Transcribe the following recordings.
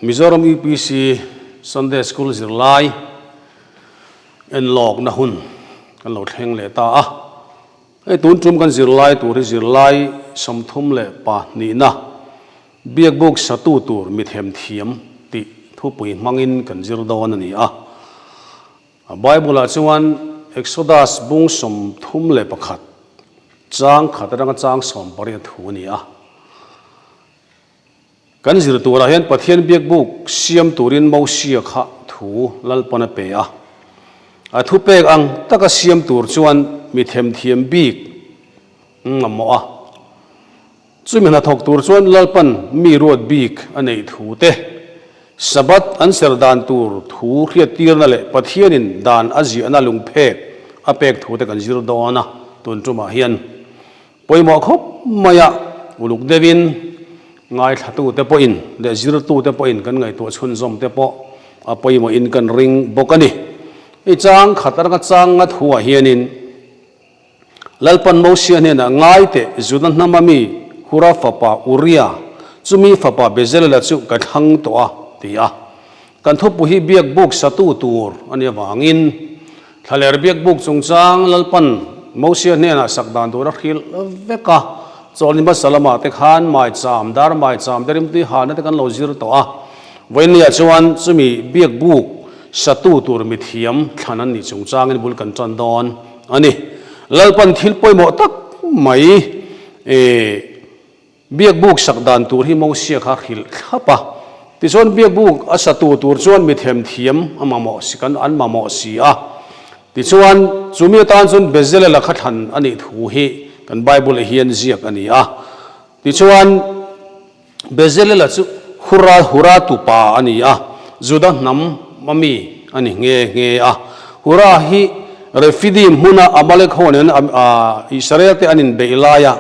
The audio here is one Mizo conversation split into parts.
Mizoram UPC Sunday School zirlai enlawkna hun kan lo thleng leh ta a. Hei tun tum kan zirlai tur hi zirlai 32na Biakbuk satu tur mithemthiam tih thupui hmangin kan zir dawn a ni a. Bible-ah chuan Exodus bung 31 chang khat atanga chang 18 thu a ni a. Kan zir turah hian Pathian biakbuk siam turin Mosia kha thu Lalpan a pe a. A thupek ang taka siam tur chuan mi themthiam bik mamawh a. Chumi hnathawk tur chuan Lalpan mi ruat bik a neih thu te, Sabbath an serh dan tur thu hriattirna leh Pathianin dan a ziahna lungphek a pek thu te kan zir dawn a, tun tumah hian pawimawh khawp maia uluk deuhin ngaithlatute pawhin leh zirtute pawhin kan ngaihtuah chhunzawm te pawh a pawimawhin kan ring bawk a ni. Hei chang khat atanga chang nga thuah hianin Lalpan Mosia hnenah, Ngai teh, Juda hnama mi Hura fapa Uria, chumi fapa Bezelela chu ka thlang tawh a, ti a. Kan thupu hi biakbuk satu tur a nih avangin, thlaler biakbuk chungchang Lalpan Mosia hnenah sak dan tur a hrilh vek a. Chawlni hmasa lamah te khan maicham, dar maicham te rimtui hana te kan lo zir tawh a. Vawiinniah chuan chumi biakbuk satu tur mithiam thlan an nih chungchangin bul kan tan dawn a ni. Lalpan thil pawimawh tak mai biakbuk sak dan tur hi Mosia kha hrilh thlap a. Tichuan biakbuk a satu tur chuan mi themthiam a mamawh si kan an mamawh si a. Tichuan chumi atan chuan Bezelela kha thlan a nih thu hi kan Bible-ah hian ziak a ni a. Tichuan Bezelela chu Hura Hura tupa a ni a, Juda hnam a mi a ni nghe nghe a. Hura hi Refidim hmuna Amalek ho nen Israel te an inbeih laia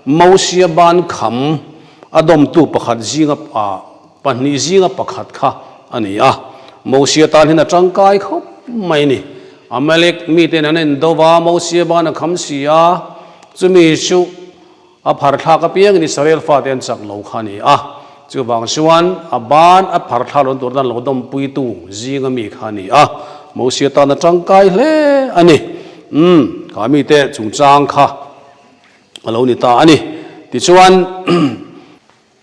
Mosia ban kham a dawmtu pakhat zinga pahnih zinga pakhat kha a ni a. Mosia tan hian a tangkai khawp mai a ni. Amalek miten an indo va, Mosia ban a kham si a, chumi chu A phar thlak apiangin Israel fate an chak lo kha a ni a, chuvang chuan a ban a phar thlak lo tur tan lo dawmpuitu zinga mi kha a ni a, Mosia tan a tangkai hle a ni. Umm, kha mite chungchang kha a lo ni ta a ni. Tichuan,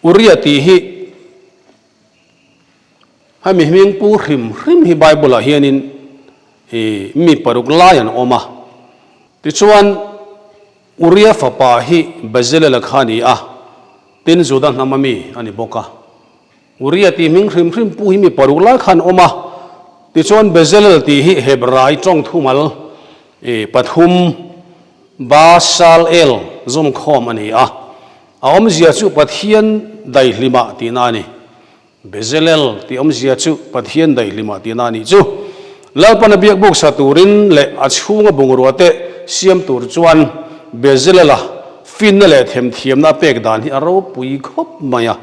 Uria tih hi hemi hming pu hrim hrim hi Bible-ah hianin mi paruk lai an awm a. Tichuan, Uria fapa hi Bezelela kha a ni a, tin Juda hnama mi a ni bawk a. Uria tih hming hrim hrim pu hi mi paruk lai khan awm a, tichuan Bezelel tih hi Hebrai tawng thumal pathum Ba Sal El zawmkhawm a ni a, a awmzia chu Pathian daihlimah tihna a ni. Bezelel tih awmzia chu Pathian daihlimah tihna a nih chu. Lalpana biakbuk sa turin leh a chhunga bungrua te siam tur chuan Bezelela finna leh themthiamna a pek dan hi a ropui khawp mai a.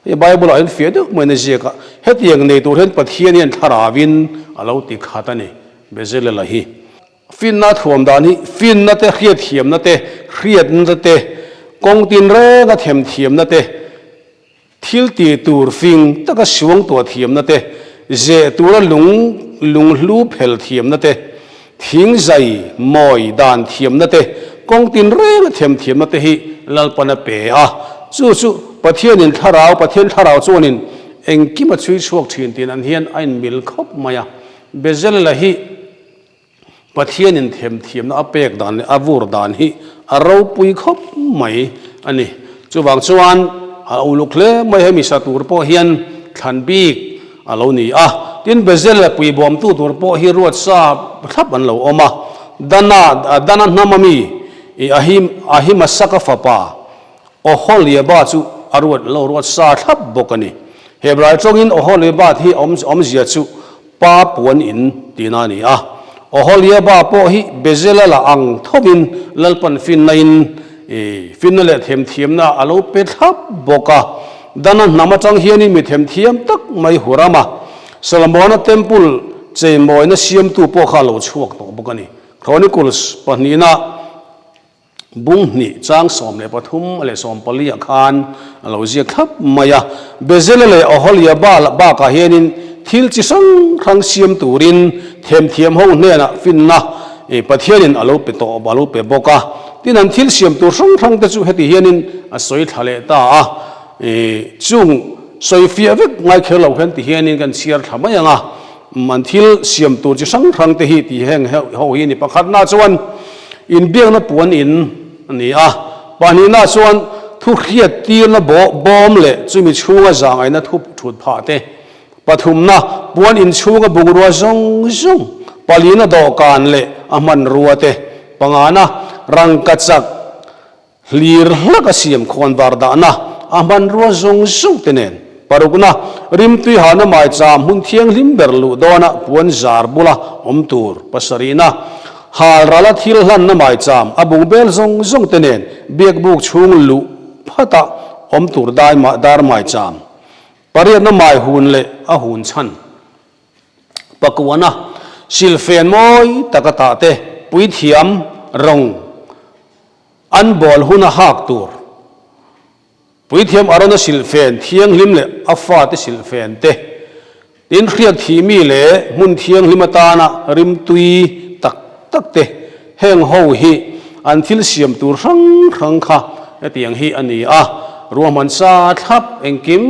Hei Bible-ah hian fiah deuh maiin a ziak a, hetiang nei tur hian Pathian hian thlarauin a lo ti khat a ni, Bezelela hi. Finna thuam dan hi finna te, hriatthiamna te, hriatna te, kawng tinrenga themthiamna te, Thil tih tur fing taka suang tuah thiamna te, zeh tura lung lunghlu phel thiamna te, thing zai mawi dan thiamna te, kawng tinreng a them thiamna te hi Lalpan a pe a. Chu chu Pathianin thlarau, Pathian thlarau chuanin engkim a chhui chhuak thin tih nan hian a inmil khawp mai a. Bezelela hi Pathianin themthiamna a pek dan leh a vur dan hi a ropui khawp mai a ni. Chuvang chuan a uluk hle mai hemi sa tur pawh hian thlan bik a lo ni a. Tin, Bezel leh puibawmtu tur pawh hi ruat sa thlap an lo awm a. Dana, Dana hnama mi Ahim, Ahimasaka fapa Oholiaba chu a ruat lo ruat sa thlap bawk a ni. Hebrai tawngin Oholiaba hi awmzia chu Pa puan in tihna a ni a. Oholiaba pawh hi Bezalel a ang thovin Lalpan finna in finna leh themthiamna a lo pe thlap bawk a. Dana hnam atang hianin mi themthiam tak mai Hurama, Solomona Temple cheimawina siamtu pawh kha a lo chhuak tawh bawk a ni. Chronicles pahnihna. Bung hnih chang 13 leh 14 ah khan a lo ziak thlap mai a. Bezalel leh Oholiaba bakah hianin thil chi hrang hrang siam turin themthiam ho hnenah finna Pathianin a lo pe tawh a lo pe bawk a. Tin an thil siam tur hrang hrang te chu heti hianin a sawi thla leh ta a. Chung sawi fiah vek ngai kher lo hian ti hianin kan chhiar thla mai ang a. An thil siam tur chi hrang hrang te hi tih heng ho hi a ni. Pakhatna chuan inbiakna puan in a ni a, pahnihna chuan thu hriat tirna bawm leh chumi chhunga zangaihna thu thut phah te, pathumna puan in chhunga bungrua zawng zawng, palina dawhkan leh a hmanrua te, pangana rangkachak, Hlir hlak a siam khawn var dahna a hmanrua zawng zawng te nen parukna rimtui hana maicham hmun thianghlim ber luh dawna puan zar bula awm tur pasarihna hal rala thil hlanna maicham a bungbel zawng zawng te nen biakbuk chhung luh phata awm tur dai dar maicham pariatna mai hun leh a hun chhan Pakuana silfen mawi taka tah te puithiam rawng An bawl hun a hak tur. Puithiam Arona silhfen thianghlim leh a fate silhfen te, tin hriat thih mi leh hmun thianghlim atana rimtui tak tak te, heng ho hi an thil siam tur hrang hrang kha hetiang hi a ni a, ruahman sa thlap engkim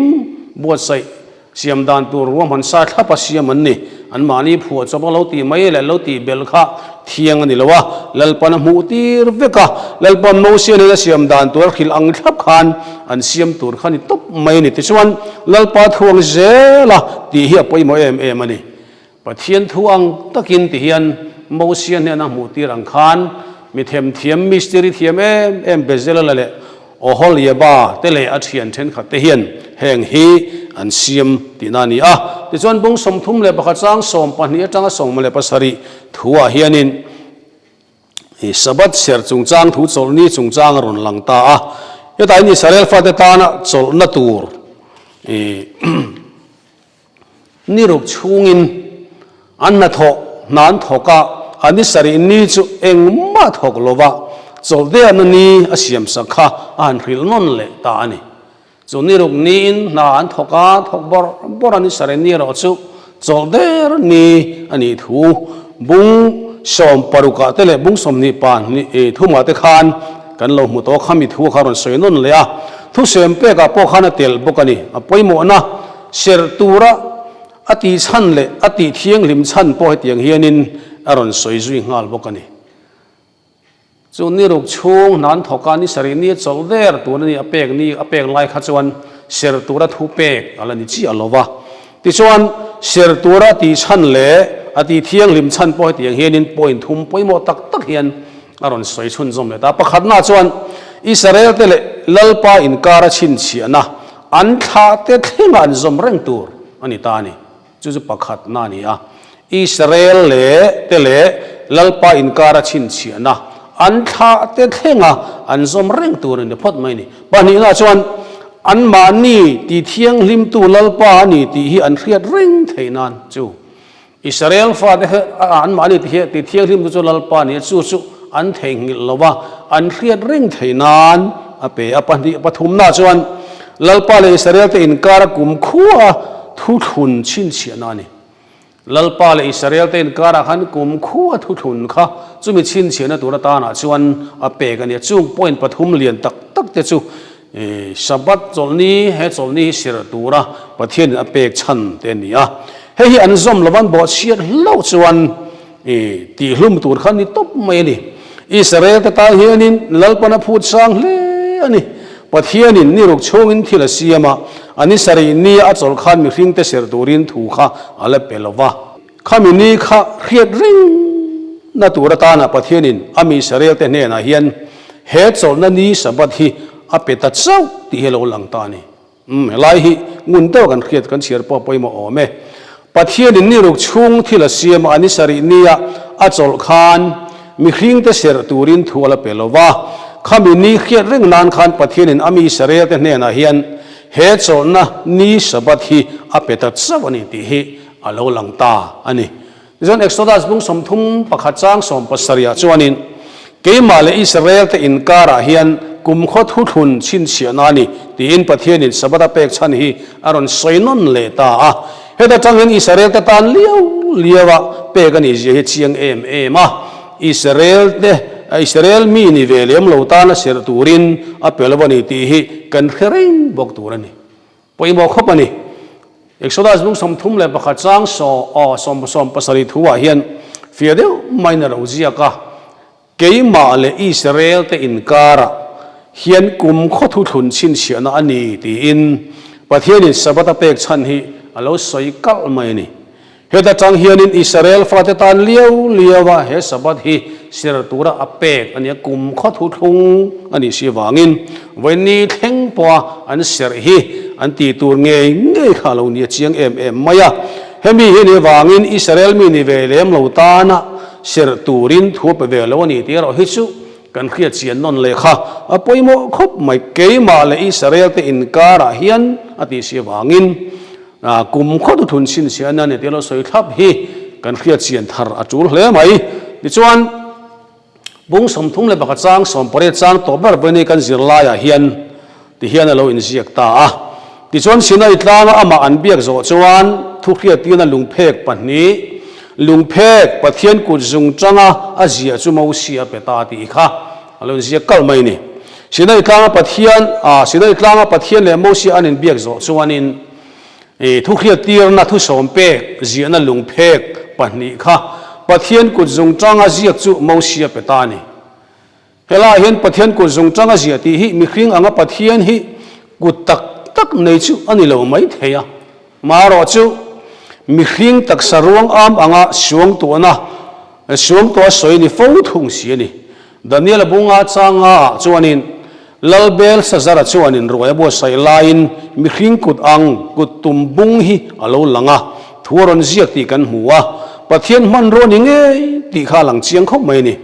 buatsaih Siam dan tur ruahman sa thlap a siam an ni. Anmahni phuah chawp a lo tih mai leh lo tih belh kha thiang a ni lo a, Lalpan a hmuh tir vek a. Lalpan Mosia nen a siam dan tur a hrilh ang thlap khan an siam tur kha ni tawp mai a ni. Tichuan, Lalpa thuang zel a tih hi a pawimawh em em a ni. Pathian thu ang takin ti hian Mosia hnena hmuh tir ang khan mi themthiam mistiri thiam em em Bezalel leh Oholiaba te leh a thian thenkhat te hian heng hi an siam tihna a ni a. Tichuan bung 31 chang 12 atanga 17 thuah hianin Sabbath serh chungchang thu chawlhni chungchang a rawn lang ta a. Hetah hian Israel fate tana chawlhna tur Ni ruk chhungin an hnathawh hna an thawk a, a ni sarih ni chu engmah thawk lova chawlhdeana ni a siamsak kha a han hrilh nawn leh ta a ni. Chu ni ruk niin hna an thawk a, thawk bawrh bawrh a ni sarih ni erawh chu chawlhder ni a nih thu bung sawmparukah te leh bung 20 pa thumah te khan kan lo hmu tawh kha mi thu kha rawn sawi nawn leh a, thusem pekah pawh khan a telh bawk a ni. A pawimawhna. Serh tura a tih chhan leh a tih thianghlim chhan pawh hetiang hianin a rawn sawi zui nghal bawk a ni. Chu ni ruk chhung hnan thawka ni sarih ni chawlh der tur a ni a pek ni a pek lai kha chuan serh tura thu pek a la ni chiah lo va. Tichuan, serh tura a tih chhan leh a tih thianghlim chhan pawh hetiang hianin point thum pawimawh tak tak hian a rawn sawi chhunzawm leh ta. Pakhatna chuan Israel-te leh Lalpa inkara chhinchhiahna An thlah te thlengah an zawm reng tur a ni ta a ni. Chu chu pakhatna a ni a. Israel leh te leh Lalpa inkara chhinchhiahna an thlah te thlenga an zawm reng tur a ni phawt mai a ni. Pahnihna chuan anmahni ti thianghlimtu Lalpa a ni tih hi an hriat reng theih nan chu Israel fate kha anmahni ti thianghlimtu chu Lalpa a ni a, chu chu an theihnghilh lo va, an hriat reng thei nan a pe a. Pahnih pathumna chuan Lalpa leh Israel te inkara kumkhua thuthlun chhinchhiahna a ni. Lalpa leh Israel te inkarah khan kumkhua thuthlun kha chumi chhinchhiahna tur atanah chuan a pek a ni a. Chung point pathum lian tak tak te chu Sabbath chawlhni, he chawlhni hi sirh tura Pathianin a pek chhan te a ni a. Hei hi an zawm lova an bawhchhiat hlauh chuan tihhlum tur kha ni tawp mai a ni. Israel te tan hianin Lalpan a phut sang hle a ni. Pathianin ni ruk chhungin thil a siam a, a ni sarih nia a chawlh khan mihringte serh turin thu kha a la pe lo va. Khami ni kha hriat ringna tur atana Pathianin a mi Israel te hnenah hian he chawlhna ni Sabbath hi a pe ta chauh tih hi a lo lang ta a ni. Umm, helai hi ngun deuh kan hriat kan chhiar pawh a pawimawh awm e. Pathianin ni ruk chhung thil a siam a, a ni sarih nia a chawlh khan mihringte serh turin thu a la pe lo va. Khami ni hriat reng nan khan Pathianin a mi Israel te hnenah hian he chawlhna ni Sabbath hi a pe ta chauh a ni tih hi a lo lang ta a ni. Tichuan Exodus bung 31 chang 17 ah chuanin, Keimah leh Israel-te inkarah hian kumkhaw thuthlun chhinchhiahna a ni, tiin Pathianin Sabbath a pek chhan hi a rawn sawi nawn leh ta a. Heta tang hian Israel-te tan liau liaua pek a nih zia hi chiang em em a. Israel-te, Israel mi ni ve lem lo tana serh turin a pe lo a ni tih hi kan hre reng bawk tur a ni. Pawimawh khawp a ni. Exodus bung 31 chang saw 77 thuah hian fiah deuh maiin a lo ziak a, Keimah leh Israel-te inkarah hian kum khaw thuthlun chhinchhiahna a ni tiin Pathianin Sabbath a pek chhan hi a lo sawi kalh mai a ni. Heta tang hianin Israel fate tan liau liaua he Sabbath hi ser tura a pek a nia, kum khaw thuthlung a nih si avangin vawiin thleng pawha an serh hi an tih tur ngei ngei kha a lo nia chiang em em mai a. Hemi hi nih avangin Israel mi ni ve lem lo tana serh turin thu a pe ve lo a ni tih erawh hi chu kan hriat chian nawn leh kha a pawimawh khawp mai. Keimah leh Israel te inkarah hian a tih si avangin Kum khaw thuthlun chhinchhiahna ni tih lo sawi thlap hi kan hriat chian thar a tul hle mai. Tichuan, bung 31 chang 18 chang tawh ber vawiin kan zirlaiah hian ti hian a lo inziak ta a. Tichuan, Sinai tlanga amah an biak zawh chuan thuhriattirna lungphek pahnih, lungphek Pathian kut zung tanga a ziah chu Mosia pe ta tih kha a lo inziak kalh mai a ni. Sinai tlanga Pathian, ah, Sinai tlanga Pathian leh Mosia an inbiak zawh chuanin i thuhriattirna thusawm pek ziahna lungphek pahnih kha Pathian kut zung tanga ziak chu Mosia pe ta a ni. Helaiah hian Pathian kut zung tanga ziah tih hi mihring anga Pathian hi kut tak tak nei chu a ni lo mai thei a. Marawh chu mihring taksa ruang am anga suangtuahna, suangtuah sawi ni fo thung si a ni. Daniel-a bunga changa ah chuanin Lal Belshazzar-a chuanin ruai a buatsaih laiin mihring kut ang kut tum bung hi a lo lang a, thu a rawn ziak tih kan hmu a, Pathian hmanrua ni ngei tih kha a lang chiang khawp mai a ni.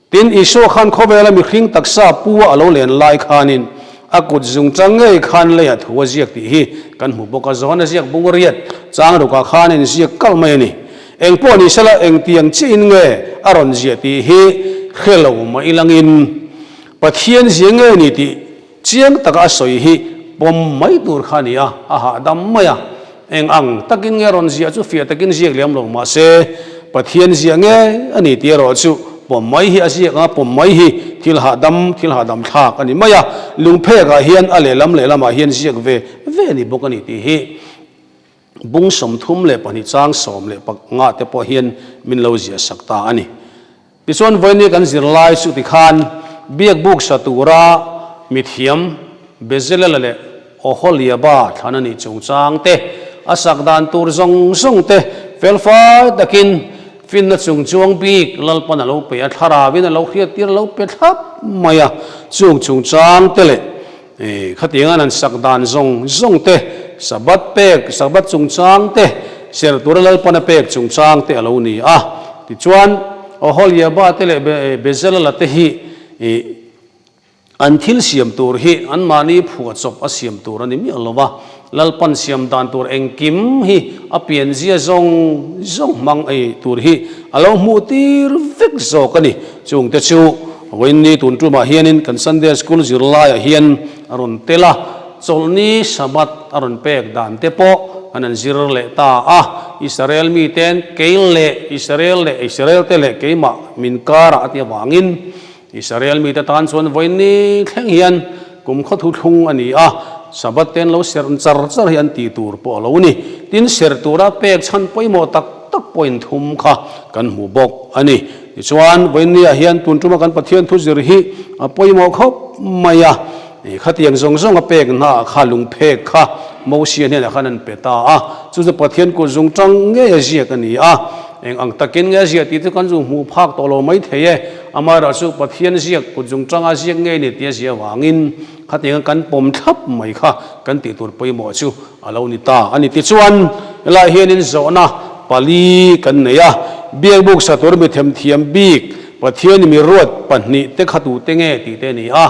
Tin, Isua khan khawvela mihring taksa pu-a a lo len lai khanin a kut zungchang ngei khan leiah thu a ziak tih hi kan hmu bawk a, Johana ziak bung riat chang rukah khanin ziak kalh mai a ni. Eng pawh ni sela engtiang chiahin nge a rawn ziah tih hi hre lo mah ilangin Pathian zia nge ni tih chiang taka a sawi hi pawm mai tur kha a ni a, a hahdam mai a. Eng ang takin nge a rawn ziah chu fiah takin ziak lem lo mah se Pathian zia nge a ni tih erawh chu pawm mai hi a ziak anga pawm mai hi thil hahdam thil hahdam thlak a ni mai a. Lungphekah hian a lehlam lehlamah hian ziak ve ve a ni bawk a ni tih hi Bung 32 chang 15 te pawh hian min lo ziah sak ta a ni. Tichuan vawiin kan zirlai chu tikhan biakbuk sa tura mithiam Bezelela leh Oholiaba thlan a nih chungchang te, a sak dan tur zawng zawng te felfai takin finna chungchuang bik Lalpan a lo pe a, thlarauin a lo hriattir a lo pe thlap mai a, chung chungchang te leh Khatiang an sak dan zawng zawng te, Sabbath pek, Sabbath chungchang te, serh tura Lalpana pek chungchang te a lo ni a. Tichuan, Oholiaba te leh Bezalel-a te hi an thil siam tur hi anmahni phuahchawp a siam tur a ni miah lo va, Lalpan siam dan tur engkim hi a pianzia zawng zawng hmang ei tur hi a lo hmuh tir vek zawk a ni. Chungte chu Vawiinni tun tumah hianin kan Sunday School zirlaiah hian a rawn tel a, chawlhni Sabbath a rawn pek dan te pawh kan han zir leh ta a. Israel miten kei leh Israel leh Israel te leh keimah min karah a ti avangin Israel mite tan chuan vawiinni thleng hian kum khaw thuthlung a ni a, Sabbath ten lo serh char char hi an tih tur pawh a lo ni. Tin, serh tura pek chhan pawimawh tak tak pawhin thum kha kan hmu bawk a ni. Tichuan, vawiinniah hian tun tuma kan Pathian thu zir hi a pawimawh khawp mai a. Khatiang zawng zawng a pek hnaah kha lungphek kha Mosia hnenah khan an pe ta a. Chu chu Pathian kut zung tang ngei a ziak a ni a. Eng ang takin nge a ziah tih chu kan zu hmuh phak tawh lo mai thei e. Amaherawhchu Pathian ziak kut zung tanga ziak ngei ni tih a ziah avangin khatianga kan pawm thlap mai kha kan tih tur pawimawh chu a lo ni ta a ni. Tichuan, helaiah hianin zawhna pali kan nei a, Biakbuk sa tur mi themthiam bik Pathian mi ruat pahnih te kha tute nge tih te a ni a,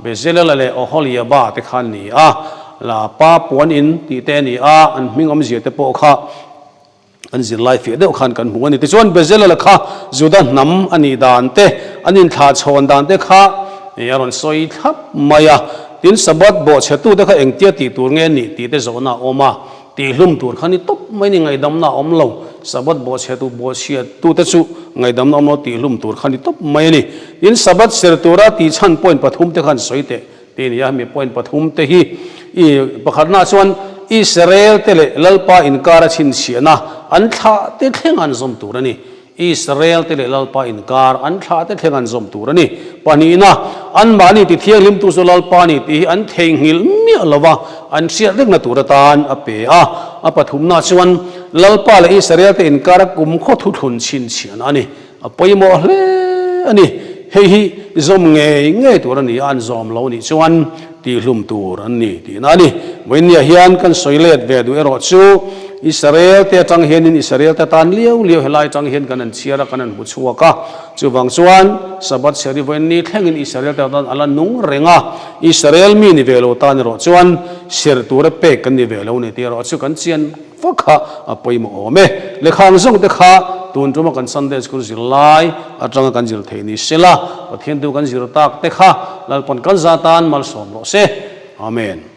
Bezelela leh Oholiaba te kha an ni a, La pa puan in tih te a ni a, an hming awmzia te pawh kha. Kan zirlai fiah deuh khan kan hmu a ni. Tichuan Bezalel kha Juda hnam a nih dan te, an inthlahchhawn dan te kha a rawn sawi thlap mai a. Tin, Sabbath bawhchhetute kha engtia tih tur nge nih tih te zawhna a awm a. Tihhlum tur kha ni tawp mai ni, ngaihdamna a awm lo. Sabbath bawhchhetu bawhchhiattute chu ngaihdamna awm lo, tihhlum tur kha ni tawp mai a ni. Tin, Sabbath ser tura tihchhan point pathum te khan sawi teh Ti nia, mi point pathum te hi i pakhatna chuan Israel te leh Lalpa inkar a chhinchhiahna an thlah te thleng an zawm tur a ni. Israel te leh Lalpa inkar an thlah te thleng an zawm tur a ni. Pahnihna, anmahni ti thianghlimtu chu Lalpa ni tih hi an theihnghilh miah lo va, an hriat rengna tur atan a pe a. A pathumna chuan Lalpa leh Israel te inkar a kumkhaw thuthlun chhinchhiahna a ni. A pawimawh hle a ni. Hei hi zawm ngei ngei tur a ni a, an zawm lo nih chuan tihhlum tur an ni tihna a ni. Vawinia hian kan sawi let ve duh erawh chu Israel te atang hianin Israel te tan liau liau helai atang hian kan han chhiar a, kan han hmu chhuak a. Chuvang chuan Sabbath chhiar hi vawiin ni thlengin Israel te tan a la nung reng a, Israel mi ni ve lo tan erawh chuan serh tura pek kan ni ve lo ni tih erawh chu kan chian Fak kha a pawimawh awm e. Lehkha ang zawng te kha tun tuma kan Sunday School zirlai atanga kan zir theih ni sela, Pathian tu kan zir tak te kha Lalpan kan za tan malsawm rawh se. Amen.